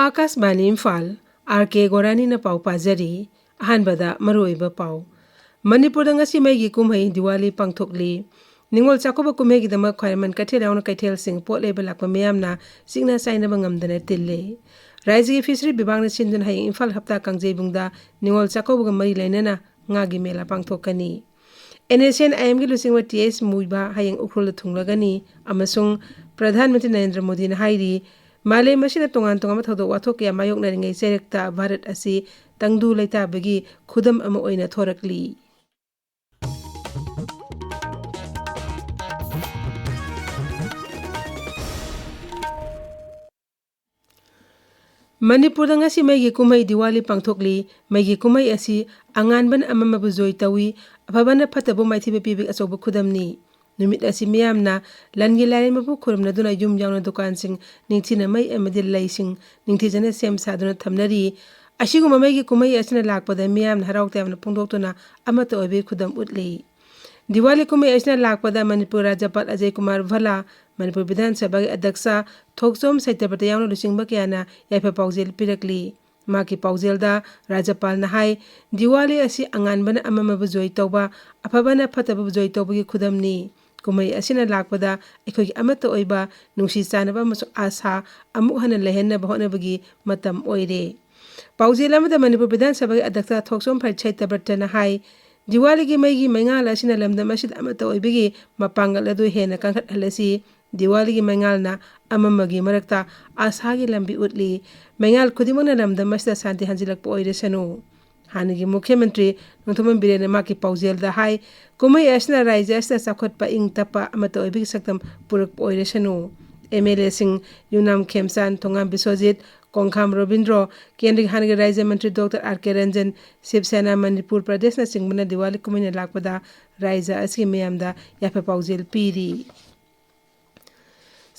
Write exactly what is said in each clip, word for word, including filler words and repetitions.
ꯑꯥꯀꯥꯁꯕꯥꯅꯤ Imphal, R ꯀꯦ ꯒꯣꯔꯥꯅꯤꯅ ꯄꯥꯎ ꯄꯥꯖꯔꯤ꯫ ꯑꯍꯥꯟꯕꯗ ꯃꯔꯨꯑꯣꯏꯕ ꯄꯥꯎ꯫ ꯃꯅꯤꯄꯨꯔꯗ ꯉꯁꯤ ꯃꯩꯒꯤ ꯀꯨꯝꯍꯩ ꯗꯤꯋꯥꯂꯤ ꯄꯥꯡꯊꯣꯛꯂꯤ꯫ ꯅꯤꯉꯣꯜ ꯆꯥꯛꯀꯧꯕ ꯀꯨꯝꯍꯩꯒꯤꯗꯃꯛ ꯈ꯭ꯋꯥꯏꯔꯝꯕꯟ ꯀꯩꯊꯦꯜ ꯌꯥꯎꯅ ꯀꯩꯊꯦꯜꯁꯤꯡ ꯄꯣꯠ ꯂꯩꯕ ꯂꯥꯛꯄ ꯃꯤꯌꯥꯝꯅ ꯆꯤꯛꯅ ꯆꯥꯏꯅꯕ ꯉꯝꯗꯅ ꯇꯤꯜꯂꯤ꯫ ꯔꯥꯏꯖꯒꯤ ꯐꯤꯁꯔꯤ ꯕꯤꯚꯥꯒꯅ ꯁꯤꯟꯗꯨꯅ ꯍꯌꯦꯡ ꯏꯝꯐꯥꯜ ꯍꯞꯇꯥ ꯀꯥꯡꯖꯩꯕꯨꯡꯗ ꯅꯤꯉꯣꯜ ꯆꯥꯛꯀꯧꯕꯒ ꯃꯔꯤ ꯂꯩꯅꯅ ꯉꯥꯒꯤ ꯃꯦꯂꯥ ꯄꯥꯡꯊꯣꯛꯀꯅꯤ꯫ ꯑꯦꯟ ꯑꯦꯁ ꯑꯦꯟ ꯑꯥꯏ ꯑꯦꯝꯒꯤ ꯂꯨꯆꯤꯡꯕ ꯇꯤ ꯑꯦꯁ ꯃꯨꯏꯕꯥ ꯍꯌꯦꯡ ꯎꯈ꯭ꯔꯨꯜꯗ ꯊꯨꯡꯂꯒꯅꯤ ꯑꯃꯁꯨꯡ ꯄ꯭ꯔꯙꯥꯟ ꯃꯟꯇ꯭ꯔꯤ ꯅꯔꯦꯟꯗ꯭ꯔ ꯃꯣꯗꯤꯅ ꯍꯥꯏꯔꯤ, ꯃꯥꯂꯦꯝ ꯑꯁꯤꯅ ꯇꯣꯉꯥꯟ ꯇꯣꯉꯥꯟꯕ ꯊꯧꯗꯣꯛ ꯋꯥꯊꯣꯛ ꯀꯌꯥ ꯃꯥꯌꯣꯛꯅꯔꯤꯉꯩ ꯆꯩꯔꯛꯇ ꯚꯥꯔꯠ ꯑꯁꯤ ꯇꯪꯗꯨ ꯂꯩꯇꯥꯕꯒꯤ ꯈꯨꯗꯝ ꯑꯃ ꯑꯣꯏꯅ ꯊꯣꯔꯛꯂꯤ꯫ ꯃꯅꯤꯄꯨꯔꯗ ꯉꯁꯤ ꯃꯩꯒꯤ ꯀꯨꯝꯍꯩ ꯗꯤꯋꯥꯂꯤ ꯄꯥꯡꯊꯣꯛꯂꯤ꯫ ꯃꯩꯒꯤ ꯀꯨꯝꯍꯩ ꯑꯁꯤ ꯑꯉꯥꯟꯕꯅ ꯑꯃꯝꯕꯕꯨ ꯖꯣꯏ ꯇꯧꯏ, ꯑꯐꯕꯅ ꯐꯠꯇꯕꯨ ꯃꯥꯏꯊꯤꯕ ꯄꯤꯕꯒꯤ ꯑꯆꯧꯕ ꯈꯨꯗꯝꯅꯤ꯫ ꯅꯨꯃꯤꯠ ꯑꯁꯤ ꯃꯤꯌꯥꯝꯅ ꯂꯟꯒꯤ ꯂꯥꯏꯔꯦꯝꯕꯕꯨ ꯈꯨꯔꯨꯝꯅꯗꯨꯅ ꯌꯨꯝ ꯌꯥꯎꯅ ꯗꯨꯀꯥꯟꯁꯤꯡ ꯅꯤꯡꯊꯤꯅ ꯃꯩ ꯑꯃꯗꯤ ꯂꯩꯁꯤꯡ ꯅꯤꯡꯊꯤꯖꯅ ꯁꯦꯝ ꯁꯥꯗꯨꯅ ꯊꯝꯅꯔꯤ꯫ ꯑꯁꯤꯒꯨꯝꯕ ꯃꯩꯒꯤ ꯀꯨꯝꯍꯩ ꯑꯁꯤꯅ ꯂꯥꯛꯄꯗ ꯃꯤꯌꯥꯝꯅ ꯍꯔꯥꯎ ꯇꯌꯥꯝꯅ ꯐꯣꯡꯗꯣꯛꯇꯨꯅ ꯑꯃꯠꯇ ꯑꯣꯏꯕꯒꯤ ꯈꯨꯗꯝ ꯎꯠꯂꯤ꯫ ꯗꯤꯋꯥꯂꯤ ꯀꯨꯝꯍꯩ ꯑꯁꯤꯅ ꯂꯥꯛꯄꯗ ꯃꯅꯤꯄꯨꯔ ꯔꯥꯖ꯭ꯌꯄꯥꯜ ꯑꯖꯌ ꯀꯨꯃꯥꯔ ꯚꯜꯂꯥ, ꯃꯅꯤꯄꯨꯔ ꯕꯤꯙꯥꯟ ꯁꯚꯥꯒꯤ ꯑꯗ꯭ꯌꯛꯁ ꯊꯣꯛꯆꯣꯝ ꯁꯇ꯭ꯌꯕ꯭ꯔꯇ ꯌꯥꯎꯅ ꯂꯨꯆꯤꯡꯕ ꯀꯌꯥꯅ ꯌꯥꯏꯐ ꯄꯥꯎꯖꯦꯜ ꯄꯤꯔꯛꯂꯤ꯫ ꯃꯍꯥꯛꯀꯤ ꯄꯥꯎꯖꯦꯜꯗ ꯔꯥꯖ꯭ꯌꯄꯥꯜꯅ ꯍꯥꯏ, ꯗꯤꯋꯥꯂꯤ ꯑꯁꯤ ꯑꯉꯥꯟꯕꯅ ꯑꯃꯝꯕꯕꯨ ꯖꯣꯏ ꯇꯧꯕ, ꯑꯐꯕꯅ ꯐꯠꯇꯕꯕꯨ ꯖꯣꯏ ꯇꯧꯕꯒꯤ ꯈꯨꯗꯝꯅꯤ꯫ ꯀꯨꯝꯍꯩ ꯑꯁꯤꯅ ꯂꯥꯛꯄꯗ ꯑꯩꯈꯣꯏꯒꯤ ꯑꯃꯠꯇ ꯑꯣꯏꯕ ꯅꯨꯡꯁꯤ ꯆꯥꯟꯅꯕ ꯑꯃꯁꯨꯡ ꯑꯥꯁꯥ ꯑꯃꯨꯛ ꯍꯟꯅ ꯂꯩꯍꯟꯅꯕ ꯍꯣꯠꯅꯕꯒꯤ ꯃꯇꯝ ꯑꯣꯏꯔꯦ꯫ ꯄꯥꯎꯖꯦꯜ ꯑꯃꯗ ꯃꯅꯤꯄꯨꯔ ꯕꯤꯙꯥꯟ ꯁꯚꯥꯒꯤ ꯑꯗ꯭ꯌꯛꯁ ꯊꯣꯛꯆꯣꯝ ꯁꯇ꯭ꯌꯕ꯭ꯔꯇꯅ ꯍꯥꯏ, ꯗꯤꯋꯥꯂꯤꯒꯤ ꯃꯩꯒꯤ ꯃꯩꯉꯥꯜ ꯑꯁꯤꯅ ꯂꯝꯗꯝ ꯑꯁꯤꯗ ꯑꯃꯠꯇ ꯑꯣꯏꯕꯒꯤ ꯃꯄꯥꯡꯒꯜ ꯑꯗꯨ ꯍꯦꯟꯅ ꯀꯟꯈꯠꯍꯜꯂꯁꯤ꯫ ꯗꯤꯋꯥꯂꯤꯒꯤ ꯃꯩꯉꯥꯜꯅ ꯑꯃꯝꯕꯒꯤ ꯃꯔꯛꯇ ꯑꯥꯁꯥꯒꯤ ꯂꯝꯕꯤ ꯎꯠꯂꯤ꯫ ꯃꯩꯉꯥꯜ ꯈꯨꯗꯤꯡꯃꯛꯅ ꯂꯝꯗꯝ ꯑꯁꯤꯗ ꯁꯥꯟꯇꯤ ꯍꯟꯖꯤꯜꯂꯛꯄ ꯑꯣꯏꯔꯁꯅꯨ꯫ ꯍꯥꯟꯅꯒꯤ ꯃꯨꯈ꯭ꯌ ꯃꯟꯇ꯭ꯔꯤ ꯅꯣꯡꯊꯣꯝꯕꯝ ꯕꯤꯔꯦꯟꯅ ꯃꯍꯥꯛꯀꯤ ꯄꯥꯎꯖꯦꯜꯗ ꯍꯥꯏ, ꯀꯨꯝꯍꯩ ꯑꯁꯤꯅ ꯔꯥꯖ꯭ꯌ ꯑꯁꯤꯗ ꯆꯥꯎꯈꯠꯄ, ꯏꯪ ꯇꯞꯄ ꯑꯃꯠꯇ ꯑꯣꯏꯕꯒꯤ ꯁꯛꯇꯝ ꯄꯨꯔꯛꯄ ꯑꯣꯏꯔꯁꯅꯨ꯫ ꯑꯦꯝ ꯑꯦꯜ ꯑꯦꯁꯤꯡ ꯌꯨꯝꯅꯥꯝ ꯈꯦꯝꯆꯥꯟ, ꯊꯣꯉꯥꯝ ꯕꯤꯁ꯭ꯋꯖꯤꯠ, ꯀꯣꯡꯈꯥꯝ ꯔꯣꯕꯤꯟꯗ꯭ꯔꯣ, ꯀꯦꯟꯗ꯭ꯔꯒꯤ ꯍꯥꯟꯅꯒꯤ ꯔꯥꯖ꯭ꯌ ꯃꯟꯇ꯭ꯔꯤ ꯗꯣꯛꯇꯔ ꯑꯥꯔ ꯀꯦ ꯔꯟꯖꯟ, ꯁꯤꯕ ꯁꯦꯅꯥ ꯃꯅꯤꯄꯨꯔ ꯄ꯭ꯔꯗꯦꯁꯅꯆꯤꯡꯕꯅ ꯗꯤꯋꯥꯂꯤ ꯀꯨꯝꯍꯩꯅ ꯂꯥꯛꯄꯗ ꯔꯥꯖ꯭ꯌ ꯑꯁꯤꯒꯤ ꯃꯤꯌꯥꯝꯗ ꯌꯥꯏꯐ ꯄꯥꯎꯖꯦꯜ ꯄꯤꯔꯤ꯫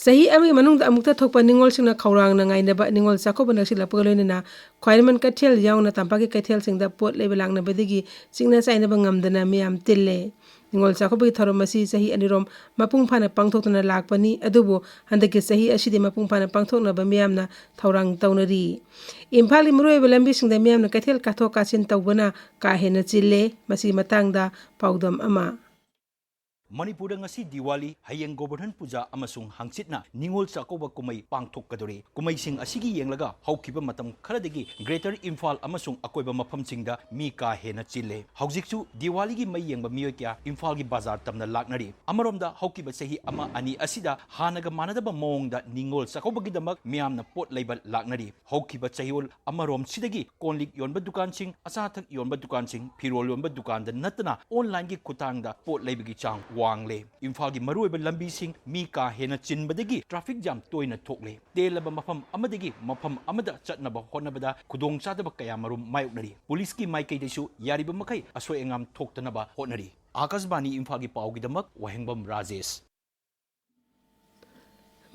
ꯆꯍꯤ ꯑꯃꯒꯤ ꯃꯅꯨꯡꯗ ꯑꯃꯨꯛꯇ ꯊꯣꯛꯄ ꯅꯤꯉꯣꯜꯁꯤꯡꯅ ꯈꯧꯔꯥꯡꯅ ꯉꯥꯏꯅꯕ ꯅꯤꯉꯣꯜ ꯆꯥꯛꯀꯧꯕ ꯅꯛꯁꯤꯜꯂꯛꯄꯒ ꯂꯣꯏꯅꯅ ꯈ꯭ꯋꯥꯏꯔꯝꯕꯟ ꯀꯩꯊꯦꯜ ꯌꯥꯎꯅ ꯇꯝꯄꯥꯛꯀꯤ ꯀꯩꯊꯦꯜꯁꯤꯡꯗ ꯄꯣꯠ ꯂꯩꯕ ꯂꯥꯛꯅꯕꯗꯒꯤ ꯆꯤꯛꯅ ꯆꯥꯏꯅꯕ ꯉꯝꯗꯅ ꯃꯤꯌꯥꯝ ꯇꯤꯜꯂꯦ꯫ ꯅꯤꯉꯣꯜ ꯆꯥꯛꯀꯧꯕꯒꯤ ꯊꯧꯔꯝ ꯑꯁꯤ ꯆꯍꯤ ꯑꯅꯤꯔꯣꯝ ꯃꯄꯨꯡ ꯐꯥꯅ ꯄꯥꯡꯊꯣꯛꯇꯨꯅ ꯂꯥꯛꯄꯅꯤ, ꯑꯗꯨꯕꯨ ꯍꯟꯗꯛꯀꯤ ꯆꯍꯤ ꯑꯁꯤꯗꯤ ꯃꯄꯨꯡ ꯐꯥꯅ ꯄꯥꯡꯊꯣꯛꯅꯕ ꯃꯤꯌꯥꯝꯅ ꯊꯧꯔꯥꯡ ꯇꯧꯅꯔꯤ꯫ ꯏꯝꯐꯥꯜꯒꯤ ꯃꯔꯨꯑꯣꯏꯕ ꯂꯝꯕꯤꯁꯤꯡꯗ ꯃꯤꯌꯥꯝꯅ ꯀꯩꯊꯦꯜ ꯀꯥꯊꯣꯛ ꯀꯥꯁꯤꯟ ꯇꯧꯕꯅ ꯀꯥ ꯍꯦꯟꯅ ꯆꯤꯜꯂꯦ꯫ ꯃꯁꯤꯒꯤ ꯃꯇꯥꯡꯗ ꯄꯥꯎꯗꯝ ꯑꯃ꯫ ꯃꯅꯤꯄꯨꯔꯗ ꯉꯁꯤ ꯗꯤꯋꯥꯂꯤ, ꯍꯌꯦꯡ ꯒꯣꯕꯔꯙꯟ ꯄꯨꯖꯥ ꯑꯃꯁꯨꯡ ꯍꯪꯆꯤꯠꯅ ꯅꯤꯉꯣꯜ ꯆꯥꯛꯀꯧꯕ ꯀꯨꯝꯍꯩ ꯄꯥꯡꯊꯣꯛꯀꯗꯧꯔꯤ꯫ ꯀꯨꯝꯍꯩꯁꯤꯡ ꯑꯁꯤꯒꯤ ꯌꯦꯡꯂꯒ ꯍꯧꯈꯤꯕ ꯃꯇꯝ ꯈꯔꯗꯒꯤ Greater Imphal ꯑꯃꯁꯨꯡ ꯑꯀꯣꯏꯕ ꯃꯐꯝꯁꯤꯡꯗ ꯃꯤ ꯀꯥ ꯍꯦꯟꯅ ꯆꯤꯜꯂꯦ꯫ ꯍꯧꯖꯤꯛꯁꯨ ꯗꯤꯋꯥꯂꯤꯒꯤ ꯃꯩ ꯌꯦꯡꯕ ꯃꯤꯑꯣꯏ ꯀꯌꯥ ꯏꯝꯐꯥꯜꯒꯤ ꯕꯖꯥꯔ ꯇꯝꯅ ꯂꯥꯛꯅꯔꯤ꯫ ꯑꯃꯔꯣꯝꯗ ꯍꯧꯈꯤꯕ ꯆꯍꯤ ꯑꯃ ꯑꯅꯤ ꯑꯁꯤꯗ ꯍꯥꯟꯅꯒ ꯃꯥꯟꯅꯗꯕ ꯃꯑꯣꯡꯗ ꯅꯤꯉꯣꯜ ꯆꯥꯛꯀꯧꯕꯒꯤꯗꯃꯛ ꯃꯤꯌꯥꯝꯅ ꯄꯣꯠ ꯂꯩꯕ ꯂꯥꯛꯅꯔꯤ꯫ ꯍꯧꯈꯤꯕ ꯆꯌꯣꯜ ꯑꯃꯔꯣꯝꯁꯤꯗꯒꯤ ꯀꯣꯟꯂꯤꯛ ꯌꯣꯟꯕ ꯗꯨꯀꯥꯟꯁꯤꯡ, ꯑꯆꯥ ꯑꯊꯛ ꯌꯣꯟꯕ ꯗꯨꯀꯥꯟꯁꯤꯡ, ꯐꯤꯔꯣꯜ ꯌꯣꯟꯕ ꯗꯨꯀꯥꯟꯗ ꯅꯠꯇꯅ online-ꯒꯤ ꯈꯨꯠꯊꯥꯡꯗ ꯄꯣꯠ ꯂꯩꯕꯒꯤ ꯆꯥꯡ ꯋꯥꯡꯂꯦ꯫ ꯏꯝꯐꯥꯜꯒꯤ ꯃꯔꯨꯑꯣꯏꯕ ꯂꯝꯕꯤꯁꯤꯡ ꯃꯤ ꯀꯥ ꯍꯦꯟꯅ ꯆꯤꯟꯕꯗꯒꯤ traffic jam ꯇꯣꯏꯅ ꯊꯣꯛꯂꯦ꯫ ꯇꯦꯜꯂꯕ ꯃꯐꯝ ꯑꯃꯗꯒꯤ ꯃꯐꯝ ꯑꯃꯗ ꯆꯠꯅꯕ ꯍꯣꯠꯅꯕꯗ ꯈꯨꯗꯣꯡꯆꯥꯗꯕ ꯀꯌꯥꯃꯔꯨꯝ ꯃꯥꯌꯣꯛꯅꯔꯤ꯫ ꯄꯨꯂꯤꯁꯀꯤ ꯃꯥꯏꯀꯩꯗꯒꯤꯁꯨ ꯌꯥꯔꯤꯕ ꯃꯈꯩ ꯑꯁꯣꯏ ꯑꯉꯥꯝ ꯊꯣꯛꯇꯅꯕ ꯍꯣꯠꯅꯔꯤ꯫ ꯑꯥꯀꯥꯁꯕꯥꯅꯤ ꯏꯝꯐꯥꯜꯒꯤ ꯄꯥꯎꯒꯤꯗꯃꯛ ꯋꯥꯍꯦꯡꯕꯝ ꯔꯥꯖꯦꯁ꯫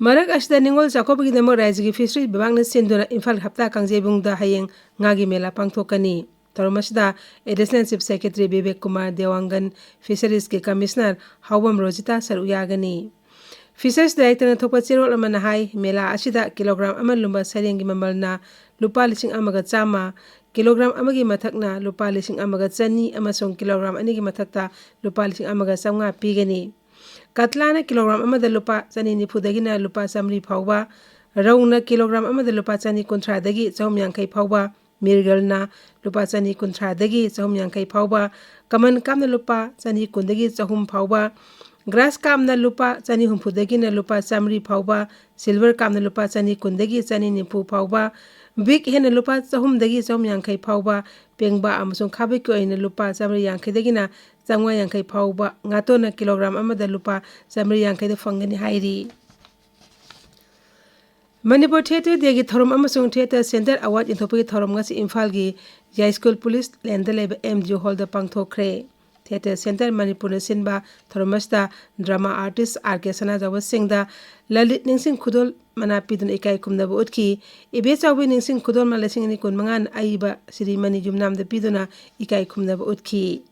ꯃꯔꯛ ꯑꯁꯤꯗ ꯅꯤꯉꯣꯜ ꯆꯥꯛꯀꯧꯕꯒꯤꯗꯃꯛ ꯔꯥꯖ꯭ꯌꯒꯤ Fisheries ꯕꯤꯚꯥꯒꯅ ꯁꯤꯟꯗꯨꯅ ꯏꯝꯐꯥꯜ ꯍꯞꯇꯥ ꯀꯥꯡꯖꯩꯕꯨꯡꯗ ꯍꯌꯦꯡ ꯉꯥꯒꯤ ꯃꯦꯂꯥ ꯄꯥꯡꯊꯣꯛꯀꯅꯤ꯫ ꯊꯧꯔꯝ ꯑꯁꯤꯗ Additional Chief Secretary Bibek Kumar ꯗꯦꯋꯥꯡꯒꯟ, Fisheries-ꯀꯤ Commissioner ꯍꯥꯎꯕꯝ Rozita ꯁꯔꯨꯛ ꯌꯥꯒꯅꯤ꯫ Fisheries Director-ꯅ ꯊꯣꯛꯄ ꯆꯦꯔꯣꯜ ꯑꯃꯅ ꯍꯥꯏ, ꯃꯦꯂꯥ ꯑꯁꯤꯗ kilogram ꯑꯃ ꯂꯨꯝꯕ ꯁꯔꯦꯡꯒꯤ ꯃꯃꯜꯅ ꯂꯨꯄꯥ ꯂꯤꯁꯤꯡ ꯑꯃꯒ ꯆꯥꯝꯃ, kilogram ꯑꯃꯒꯤ ꯃꯊꯛꯅ ꯂꯨꯄꯥ ꯂꯤꯁꯤꯡ ꯑꯃꯒ ꯆꯅꯤ ꯑꯃꯁꯨꯡ kilogram ꯑꯅꯤꯒꯤ ꯃꯊꯛꯇ ꯂꯨꯄꯥ ꯂꯤꯁꯤꯡ ꯑꯃꯒ ꯆꯥꯝꯃꯉꯥ ꯄꯤꯒꯅꯤ꯫ ꯀꯇꯂꯥꯅ kilogram ꯑꯃꯗ ꯂꯨꯄꯥ ꯆꯅꯤ ꯅꯤꯐꯨꯗꯒꯤꯅ ꯂꯨꯄꯥ ꯆꯥꯃꯔꯤ ꯐꯥꯎꯕ, ꯔꯧꯅ kilogram ꯑꯃꯗ ꯂꯨꯄꯥ ꯆꯅꯤ ꯀꯨꯟꯊ꯭ꯔꯥꯗꯒꯤ ꯆꯍꯨꯝ ꯌꯥꯡꯈꯩ ꯐꯥꯎꯕ, ꯃꯤꯔꯒꯜꯅ ꯂꯨꯄꯥ ꯆꯅꯤ ꯀꯨꯟꯊ꯭ꯔꯥꯗꯒꯤ ꯆꯍꯨꯝ ꯌꯥꯡꯈꯩ ꯐꯥꯎꯕ, ꯀꯃꯟ ꯀꯥꯞꯅ ꯂꯨꯄꯥ ꯆꯅꯤ ꯀꯨꯟꯗꯒꯤ ꯆꯍꯨꯝ ꯐꯥꯎꯕ, ꯒ꯭ꯔꯥꯁ ꯀꯥꯞꯅ ꯂꯨꯄꯥ ꯆꯅꯤ ꯍꯨꯝꯐꯨꯗꯒꯤꯅ ꯂꯨꯄꯥ ꯆꯥꯃꯔꯤ ꯐꯥꯎꯕ, ꯁꯤꯜꯚꯔ ꯀꯥꯞꯅ ꯂꯨꯄꯥ ꯆꯅꯤ ꯀꯨꯟꯗꯒꯤ ꯆꯅꯤ ꯅꯤꯐꯨ ꯐꯥꯎꯕ, ꯕꯤꯛ ꯍꯦꯟꯅ ꯂꯨꯄꯥ ꯆꯍꯨꯝꯗꯒꯤ ꯆꯍꯨꯝ ꯌꯥꯡꯈꯩ ꯐꯥꯎꯕ, ꯄꯦꯡꯕꯥ ꯑꯃꯁꯨꯡ ꯈꯥꯕꯩꯀꯤ ꯑꯣꯏꯅ ꯂꯨꯄꯥ ꯆꯥꯃꯔꯤ ꯌꯥꯡꯈꯩꯗꯒꯤꯅ ꯆꯥꯝꯃꯉꯥ ꯌꯥꯡꯈꯩ ꯐꯥꯎꯕ, ꯉꯥꯇꯣꯟꯅ kilogram ꯑꯃꯗ ꯂꯨꯄꯥ ꯆꯥꯃꯔꯤ ꯌꯥꯡꯈꯩꯗ ꯐꯪꯒꯅꯤ ꯍꯥꯏꯔꯤ꯫ ꯃꯅꯤꯄꯨꯔ Theatre Day-ꯒꯤ ꯊꯧꯔꯝ ꯑꯃꯁꯨꯡ Theatre Centre Award ꯌꯦꯟꯊꯣꯛꯄꯒꯤ ꯊꯧꯔꯝ ꯉꯁꯤ ꯏꯝꯐꯥꯜꯒꯤ ꯌꯥꯏꯁ꯭ꯀꯨꯜ ꯄꯨꯂꯤꯁ ꯂꯦꯟꯗ ꯂꯩꯕ M G Hall-ꯗ ꯄꯥꯡꯊꯣꯛꯈ꯭ꯔꯦ꯫ Theatre Centre ꯃꯅꯤꯄꯨꯔꯅ ꯁꯤꯟꯕ ꯊꯧꯔꯝ ꯑꯁꯤꯗ drama artist R K ꯁꯅꯥꯖꯥꯎꯕ ꯁꯤꯡꯗ ꯂꯂꯤꯠ ꯅꯤꯡꯁꯤꯡ ꯈꯨꯗꯣꯜ ꯃꯅꯥ ꯄꯤꯗꯨꯅ ꯏꯀꯥꯏ ꯈꯨꯝꯅꯕ ꯎꯠꯈꯤ꯫ ꯏꯕꯦꯆꯥꯎꯕꯤ ꯅꯤꯡꯁꯤꯡ ꯈꯨꯗꯣꯜ ꯃꯅꯥ ꯂꯤꯁꯤꯡ ꯑꯅꯤ ꯀꯨꯟꯃꯉꯥꯅ ꯑꯏꯕ ꯁꯤꯔꯤꯃꯅꯤ ꯌꯨꯝꯅꯥꯝꯗ ꯄꯤꯗꯨꯅ ꯏꯀꯥꯏ ꯈꯨꯝꯅꯕ ꯎꯠꯈꯤ꯫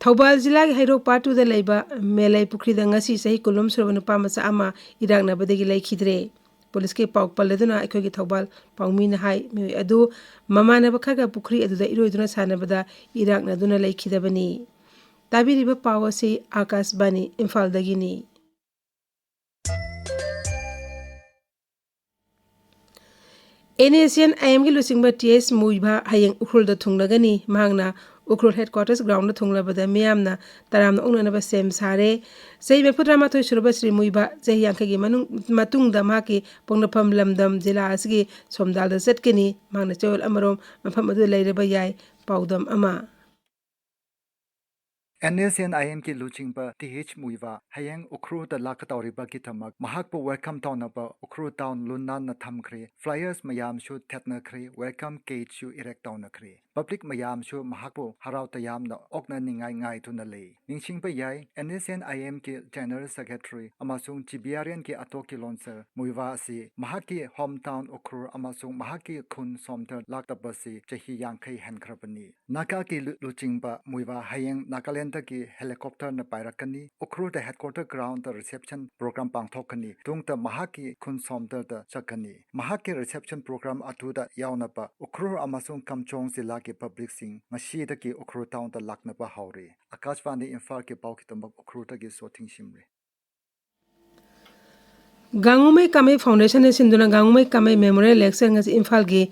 ꯊꯧꯕꯥꯜ ꯖꯤꯂꯥꯒꯤ ꯍꯩꯔꯣꯛ part twoꯗ ꯂꯩꯕ ꯃꯦꯂꯩ ꯄꯨꯈ꯭ꯔꯤꯗ ꯉꯁꯤ ꯆꯍꯤ ꯀꯨꯟ ꯁꯨꯔꯕ ꯅꯨꯄꯥ ꯃꯆꯥ ꯑꯃ ꯏꯔꯥꯛꯅꯕꯗꯒꯤ ꯂꯩꯈꯤꯗ꯭ꯔꯦ꯫ ꯄꯨꯂꯤꯁꯀꯤ ꯄꯥꯎ ꯄꯜꯂꯗꯨꯅ ꯑꯩꯈꯣꯏꯒꯤ ꯊꯧꯕꯥꯜ ꯄꯥꯎꯃꯤꯅ ꯍꯥꯏ, ꯃꯤꯑꯣꯏ ꯑꯗꯨ ꯃꯃꯥꯟꯅꯕ ꯈꯔꯒ ꯄꯨꯈ꯭ꯔꯤ ꯑꯗꯨꯗ ꯏꯔꯣꯏꯗꯨꯅ ꯁꯥꯟꯅꯕꯗ ꯏꯔꯥꯛꯅꯗꯨꯅ ꯂꯩꯈꯤꯗꯕꯅꯤ꯫ ꯇꯥꯕꯤꯔꯤꯕ ꯄꯥꯎ ꯑꯁꯤ ꯑꯥꯀꯥꯁꯕꯥꯅꯤ ꯏꯝꯐꯥꯜꯗꯒꯤꯅꯤ꯫ NSCN-IMꯒꯤ ꯂꯨꯆꯤꯡꯕ T H ꯃꯨꯏꯚꯥ ꯍꯌꯦꯡ ꯎꯈ꯭ꯔꯨꯜꯗ ꯊꯨꯡꯂꯒꯅꯤ꯫ ꯃꯍꯥꯛꯅ ꯎꯈ꯭ꯔꯨꯜ headquarters groundꯗ ꯊꯨꯡꯂꯕꯗ ꯃꯤꯌꯥꯝꯅ ꯇꯔꯥꯝꯅ ꯑꯣꯛꯅꯅꯕ ꯁꯦꯝ ꯁꯥꯔꯦ꯫ ꯆꯍꯤ ꯃꯔꯤꯐꯨ ꯇꯔꯥꯃꯥꯊꯣꯏ ꯁꯨꯔꯕ ꯁ꯭ꯔꯤ ꯃꯨꯏꯚꯥ ꯆꯍꯤ ꯌꯥꯡꯈꯩꯒꯤ ꯃꯅꯨꯡ, ꯃꯇꯨꯡꯗ ꯃꯍꯥꯛꯀꯤ ꯄꯣꯛꯅꯐꯝ ꯂꯝꯗꯝ ꯖꯤꯂꯥ ꯑꯁꯤꯒꯤ ꯁꯣꯝꯗꯥꯜꯗ ꯆꯠꯀꯅꯤ꯫ ꯃꯍꯥꯛꯅ ꯆꯌꯣꯜ ꯑꯃꯔꯣꯝ ꯃꯐꯝ ꯑꯗꯨꯗ ꯂꯩꯔꯕ ꯌꯥꯏ꯫ ꯄꯥꯎꯗꯝ ꯑꯃ꯫ NSCN-IMꯒꯤ ꯂꯨꯆꯤꯡꯕ T H ꯃꯨꯏꯚꯥ ꯍꯌꯦꯡ ꯎꯈ꯭ꯔꯨꯜꯗ ꯂꯥꯛꯀꯗꯧꯔꯤꯕꯒꯤꯗꯃꯛ ꯃꯍꯥꯛꯄꯨ welcome ꯇꯧꯅꯕ ꯎꯈ꯭ꯔꯨꯜ town ꯂꯨ ꯅꯥꯟꯅ ꯊꯝꯈ꯭ꯔꯦ꯫ Flyers ꯃꯌꯥꯝꯁꯨ ꯊꯦꯠꯅꯈ꯭ꯔꯦ, welcome gateꯁꯨ erect ꯇꯧꯅꯈ꯭ꯔꯦ꯫ Public ꯃꯌꯥꯝꯁꯨ ꯃꯍꯥꯛꯄꯨ ꯍꯔꯥꯎ ꯇꯌꯥꯝꯅ ꯑꯣꯛꯅꯅꯤꯡꯉꯥꯏ ꯉꯥꯏꯗꯨꯅ ꯂꯩ꯫ ꯅꯤꯡꯁꯤꯡꯕ ꯌꯥꯏ, NSCN-IMꯒꯤ General Secretary ꯑꯃꯁꯨꯡ GBRNꯒꯤ ꯑꯇꯣꯛꯀꯤ ꯂꯣꯟꯁꯔ ꯃꯨꯏꯚꯥ ꯑꯁꯤ ꯃꯍꯥꯛꯀꯤ home town ꯎꯈ꯭ꯔꯨꯜ ꯑꯃꯁꯨꯡ ꯃꯍꯥꯛꯀꯤ ꯈꯨꯟ ꯁꯣꯝꯗ ꯂꯥꯛꯇꯕꯁꯤ ꯆꯍꯤ ꯌꯥꯡꯈꯩ ꯍꯦꯟꯈ꯭ꯔꯕꯅꯤ꯫ ꯅꯥꯒꯥꯒꯤ ꯂꯨ-, ꯂꯨꯆꯤꯡꯕ ꯃꯨꯏꯚꯥ ꯍꯌꯦꯡ ꯅꯥꯒꯥꯂꯦꯟꯗꯒꯤ helicopterꯅ ꯄꯥꯏꯔꯛꯀꯅꯤ꯫ ꯎꯈ꯭ꯔꯨꯜꯗ headquarter groundꯗ reception program ꯄꯥꯡꯊꯣꯛꯀꯅꯤ꯫ ꯇꯨꯡꯗ ꯃꯍꯥꯛꯀꯤ ꯈꯨꯟ ꯁꯣꯝꯗꯔꯗ ꯆꯠꯀꯅꯤ꯫ ꯃꯍꯥꯛꯀꯤ reception program ꯑꯗꯨꯗ ꯌꯥꯎꯅꯕ ꯎꯈ꯭ꯔꯨꯜ ꯑꯃꯁꯨꯡ ꯀꯥꯝꯖꯣꯡ ꯖꯤꯂꯥꯒꯤ publicꯁꯤꯡ ꯉꯁꯤꯗꯒꯤ ꯎꯈ꯭ꯔꯨꯜ townꯗ ꯂꯥꯛꯅꯕ ꯍꯧꯔꯦ꯫ ꯑꯥꯀꯥꯁꯕꯥꯅꯤ ꯏꯝꯐꯥꯜꯒꯤ ꯄꯥꯎꯒꯤꯗꯃꯛ ꯎꯈ꯭ꯔꯨꯜꯗꯒꯤ ꯁꯣꯊꯤꯡ ꯁꯤꯝꯔꯦ꯫ ꯒꯥꯡꯉꯨꯃꯩ ꯀꯥꯃꯩ Foundationꯅ ꯁꯤꯟꯗꯨꯅ ꯒꯥꯡꯉꯨꯃꯩ ꯀꯥꯃꯩ Memorial Lecture ꯉꯁꯤ ꯏꯝꯐꯥꯜꯒꯤ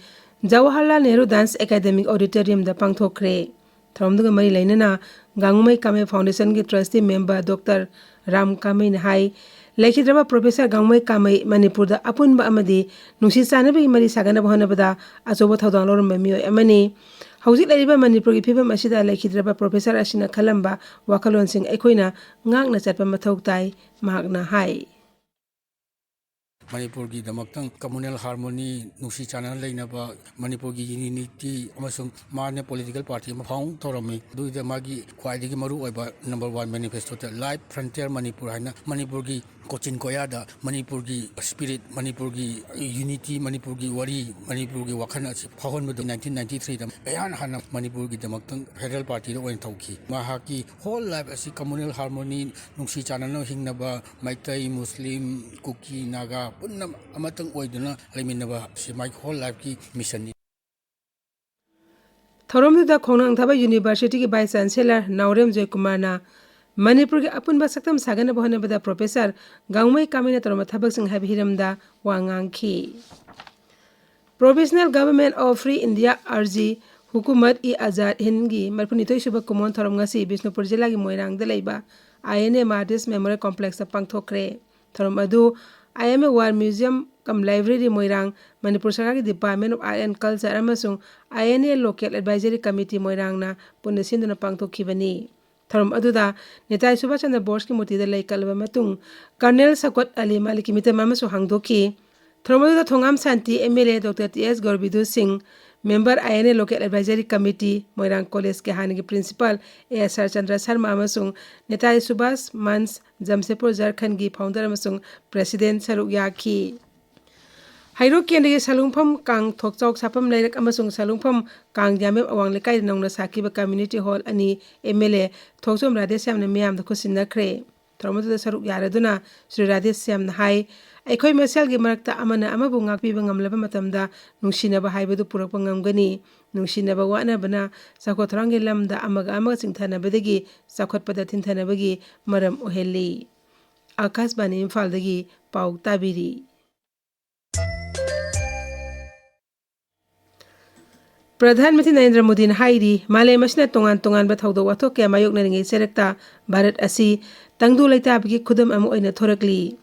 ꯖꯋꯥꯍꯔꯂꯥꯜ ꯅꯦꯍꯔꯨ Dance Academy Auditoriumꯗ ꯄꯥꯡꯊꯣꯛꯈ꯭ꯔꯦ꯫ ꯊꯧꯔꯝꯗꯨꯒ ꯃꯔꯤ ꯂꯩꯅꯅ ꯒꯥꯡꯉꯨꯃꯩ ꯀꯥꯃꯩ Foundationꯒꯤ trustee member Doctor ꯔꯥꯝ ꯀꯥꯃꯩꯅ ꯍꯥꯏ, ꯂꯩꯈꯤꯗ꯭ꯔꯕ Professor ꯒꯥꯡꯉꯨꯃꯩ ꯀꯥꯃꯩ ꯃꯅꯤꯄꯨꯔꯗ ꯑꯄꯨꯟꯕ ꯑꯃꯗꯤ ꯅꯨꯡꯁꯤ ꯆꯥꯟꯅꯕꯒꯤ ꯃꯔꯤ ꯁꯥꯒꯠꯅꯕ ꯍꯣꯠꯅꯕꯗ ꯑꯆꯧꯕ ꯊꯧꯗꯥꯡ ꯂꯧꯔꯝꯕ ꯃꯤꯑꯣꯏ ꯑꯃꯅꯤ꯫ ꯍꯧꯖꯤꯛ ꯂꯩꯔꯤꯕ ꯃꯅꯤꯄꯨꯔꯒꯤ ꯐꯤꯕꯝ ꯑꯁꯤꯗ ꯂꯩꯈꯤꯗ꯭ꯔꯕ Professor ꯑꯁꯤꯅ ꯈꯜꯂꯝꯕ ꯋꯥꯈꯜꯂꯣꯟꯁꯤꯡ ꯑꯩꯈꯣꯏꯅ ꯉꯥꯛꯅ ꯆꯠꯄ ꯃꯊꯧ ꯇꯥꯏ, ꯃꯍꯥꯛꯅ ꯍꯥꯏ꯫ ꯃꯅꯤꯄꯨꯔꯒꯤꯗꯃꯛꯇꯪ communal harmony, ꯅꯨꯡꯁꯤ ꯆꯥꯟꯅꯅ ꯂꯩꯅꯕ, ꯃꯅꯤꯄꯨꯔꯒꯤ unity ꯑꯃꯁꯨꯡ ꯃꯥꯅ political party ꯑꯃ found ꯇꯧꯔꯝꯃꯤ꯫ ꯑꯗꯨꯗ ꯃꯥꯒꯤ ꯈ꯭ꯋꯥꯏꯗꯒꯤ ꯃꯔꯨꯑꯣꯏꯕ number one manifestoꯗ Live Frontier Manipur ꯍꯥꯏꯅ ꯃꯅꯤꯄꯨꯔꯒꯤ ꯀꯣꯆꯤꯟ ꯀꯣꯌꯥꯗ ꯃꯅꯤꯄꯨꯔꯒꯤ spirit, ꯃꯅꯤꯄꯨꯔꯒꯤ unity, ꯃꯅꯤꯄꯨꯔꯒꯤ ꯋꯥꯔꯤ, ꯃꯅꯤꯄꯨꯔꯒꯤ ꯋꯥꯈꯜ ꯑꯁꯤ ꯐꯥꯎꯍꯟꯕꯗꯨ nineteen ninety-threeꯗ ꯏꯍꯥꯟ ꯍꯥꯟꯅ ꯃꯅꯤꯄꯨꯔꯒꯤꯗꯃꯛꯇꯪ federal partyꯗ ꯑꯣꯏꯅ ꯇꯧꯈꯤ꯫ ꯃꯍꯥꯛꯀꯤ whole life ꯑꯁꯤ communal harmony, ꯅꯨꯡꯁꯤ ꯆꯥꯟꯅꯅ ꯍꯤꯡꯅꯕ, ꯃꯩꯇꯩ, ꯃꯨꯁꯂꯤꯝ, ꯀꯨꯀꯤ, ꯅꯥꯒꯥ ꯄꯨꯟꯅ ꯑꯃꯇꯪ ꯑꯣꯏꯗꯨꯅ ꯂꯩꯃꯤꯟꯅꯕ ꯑꯁꯤ ꯃꯥꯒꯤ whole lifeꯀꯤ missionꯅꯤ꯫ ꯊꯧꯔꯝꯗꯨꯗ ꯈꯣꯡꯅꯥꯡ ꯊꯥꯕ Universityꯒꯤ Vice Chancellor ꯅꯥꯎꯔꯦꯝ ꯖꯣꯏꯀꯨꯃꯥꯔꯅ ꯃꯅꯤꯄꯨꯔꯒꯤ ꯑꯄꯨꯟꯕ ꯁꯛꯇꯝ ꯁꯥꯒꯠꯅꯕ ꯍꯣꯠꯅꯕꯗ Professor ꯒꯥꯡꯃꯩ ꯀꯥꯃꯩꯅ ꯇꯧꯔꯝꯕ ꯊꯕꯛꯁꯤꯡ ꯍꯥꯏꯕ ꯍꯤꯔꯝꯗ ꯋꯥ ꯉꯥꯡꯈꯤ꯫ Provisional Government of Free India, ꯑꯥꯔꯖꯤ ꯍꯨꯀꯨꯃꯠ E Azad ꯍꯤꯟꯗꯒꯤ ꯃꯔꯤꯐꯨꯅꯤꯊꯣꯏ ꯁꯨꯕ ꯀꯨꯝꯑꯣꯟ ꯊꯧꯔꯝ ꯉꯁꯤ ꯕꯤꯁꯅꯨꯄꯨꯔ ꯖꯤꯂꯥꯒꯤ ꯃꯣꯏꯔꯥꯡꯗ ꯂꯩꯕ INA Martyrs Memorial Complexꯇ ꯄꯥꯡꯊꯣꯛꯈ꯭ꯔꯦ꯫ ꯊꯧꯔꯝ ꯑꯗꯨ IMA War Museum cum Library ꯃꯣꯏꯔꯥꯡ, ꯃꯅꯤꯄꯨꯔ ꯁꯔꯀꯥꯔꯒꯤ Department of Art and Culture ꯑꯃꯁꯨꯡ INA Local Advisory Committee ꯃꯣꯏꯔꯥꯡꯅ ꯄꯨꯟꯅ ꯁꯤꯟꯗꯨꯅ ꯄꯥꯡꯊꯣꯛꯈꯤꯕꯅꯤ꯫ ꯊꯧꯔꯝ ꯑꯗꯨꯗ ꯅꯦꯇꯥꯖꯤ ꯁꯨꯚꯥꯁ ꯆꯟꯗ꯭ꯔ ꯕꯣꯁꯀꯤ ꯃꯨꯔꯇꯤꯗ ꯂꯩ ꯀꯠꯂꯕ ꯃꯇꯨꯡ Colonel ꯁꯀꯣꯠ ꯑꯂꯤ ꯃꯥꯂꯤꯛꯀꯤ ꯃꯤꯇꯝ ꯑꯃꯁꯨ ꯍꯥꯡꯗꯣꯛꯈꯤ꯫ ꯊꯧꯔꯝ ꯑꯗꯨꯗ ꯊꯣꯉꯥꯝ ꯁꯥꯟꯇꯤ MLA Doctor ꯇꯤ ꯑꯦꯁ ꯒꯣꯔꯕꯤꯗꯨ ꯁꯤꯡ, member INA Local Advisory Committee, ꯃꯣꯏꯔꯥꯡ ꯀꯣꯂꯦꯖꯀꯤ ꯍꯥꯟꯅꯒꯤ principal ꯑꯦ ꯁꯔꯆꯟꯗ꯭ꯔ ꯁꯔꯃ ꯑꯃꯁꯨꯡ ꯅꯦꯇꯥꯖꯤ ꯁꯨꯚꯥꯁ ꯃꯟꯆ ꯖꯝꯁꯦꯗꯄꯨꯔ ꯖꯔꯈꯟꯒꯤ founder ꯑꯃꯁꯨꯡ president ꯁꯔꯨꯛ ꯌꯥꯈꯤ꯫ ꯍꯩꯔꯣꯛ ꯀꯦꯟꯗ꯭ꯔꯒꯤ ꯁꯂꯨꯡꯐꯝ ꯀꯥꯡ ꯊꯣꯛꯆꯥꯎ ꯁꯥꯐꯝ ꯂꯩꯔꯛ ꯑꯃꯁꯨꯡ ꯁꯂꯨꯡꯐꯝ ꯀꯥꯡ ꯌꯥꯃꯦꯝ ꯑꯋꯥꯡ ꯂꯩꯀꯥꯏꯗ ꯅꯧꯅ ꯁꯥꯈꯤꯕ community hall ꯑꯅꯤ MLA ꯊꯣꯛꯆꯣꯝ ꯔꯥꯙꯦꯁ꯭ꯌꯥꯝꯅ ꯃꯤꯌꯥꯝꯗ ꯈꯨꯠꯁꯤꯟꯅꯈ꯭ꯔꯦ꯫ ꯊꯧꯔꯝ ꯑꯗꯨꯗ ꯁꯔꯨꯛ ꯌꯥꯔꯗꯨꯅ ꯁ꯭ꯔꯤ ꯔꯥꯙꯦꯁ꯭ꯌꯥꯝꯅ ꯍꯥꯏ, ꯑꯩꯈꯣꯏ ꯃꯁꯦꯜꯒꯤ ꯃꯔꯛꯇ ꯑꯃꯅ ꯑꯃꯕꯨ ꯉꯥꯛꯄꯤꯕ ꯉꯝꯂꯕ ꯃꯇꯝꯗ ꯅꯨꯡꯁꯤꯅꯕ ꯍꯥꯏꯕꯗꯨ ꯄꯨꯔꯛꯄ ꯉꯝꯒꯅꯤ꯫ ꯅꯨꯡꯁꯤꯅꯕ ꯋꯥꯠꯅꯕꯅ ꯆꯥꯎꯈꯠ ꯊꯧꯔꯥꯡꯒꯤ ꯂꯝꯗ ꯑꯃꯒ ꯑꯃꯒ ꯆꯤꯡꯊꯅꯕꯗꯒꯤ ꯆꯥꯎꯈꯠꯄꯗ ꯊꯤꯟꯊꯅꯕꯒꯤ ꯃꯔꯝ ꯑꯣꯏꯍꯜꯂꯤ꯫ ꯑꯀꯥꯁꯕꯥꯅꯤ ꯏꯝꯐꯥꯜꯗꯒꯤ ꯄꯥꯎ ꯇꯥꯕꯤꯔꯤ꯫ ꯄ꯭ꯔꯙꯥꯟ ꯃꯟꯇ꯭ꯔꯤ ꯅꯔꯦꯟꯗ꯭ꯔ ꯃꯣꯗꯤꯅ ꯍꯥꯏꯔꯤ, ꯃꯥꯂꯦꯝ ꯑꯁꯤꯅ ꯇꯣꯉꯥꯟ ꯇꯣꯉꯥꯟꯕ ꯊꯧꯗꯣꯛ ꯋꯥꯊꯣꯛ ꯀꯌꯥ ꯃꯥꯌꯣꯛꯅꯔꯤꯉꯩ ꯆꯩꯔꯛꯇ ꯚꯥꯔꯠ ꯑꯁꯤ ꯇꯪꯗꯨ ꯂꯩꯇꯥꯕꯒꯤ ꯈꯨꯗꯝ ꯑꯃ ꯑꯣꯏꯅ ꯊꯣꯔꯛꯂꯤ꯫